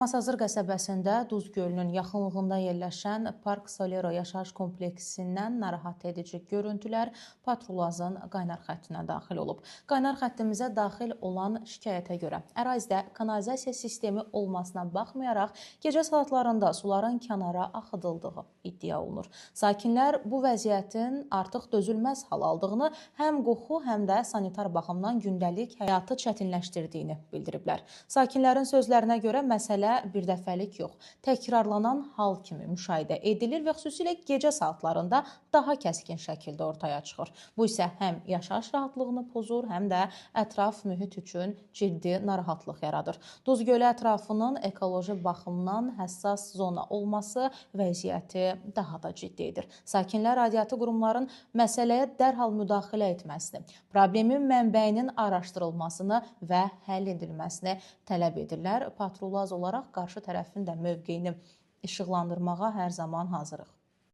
Masazır qəsəbəsində Duz gölünün yaxınlığında yerləşən Park Solero yaşayış kompleksindən narahat edici görüntülər Patrulazın qaynar xəttinə daxil olub. Qaynar xəttimizə daxil olan şikayətə görə ərazidə kanalizasiya sistemi olmasına baxmayaraq gecə saatlarında suların kənara axıdıldığı iddia olunur. Sakinlər bu vəziyyətin artıq dözülməz hal aldığını, həm qoxu, həm də sanitar baxımdan gündəlik həyatı çətinləşdirdiyini bildiriblər. Sakinlərin sözlərinə görə məsələ bir dəfəlik yox, təkrarlanan hal kimi müşahidə edilir və xüsusilə gecə saatlarında daha kəskin şəkildə ortaya çıxır. Bu isə həm yaşayış rahatlığını pozur, həm də ətraf mühit üçün ciddi narahatlıq yaradır. Duz gölü ətrafının ekoloji baxımdan həssas zona olması vəziyyəti daha da ciddi edir. Sakinlər aidiyyatı qurumların məsələyə dərhal müdaxilə etməsini, problemin mənbəyinin araşdırılmasını və həll edilməsini tələb edirlər. Patrulaz olaraq qarşı tərəfin də mövqeyini işıqlandırmağa hər zaman hazırıq.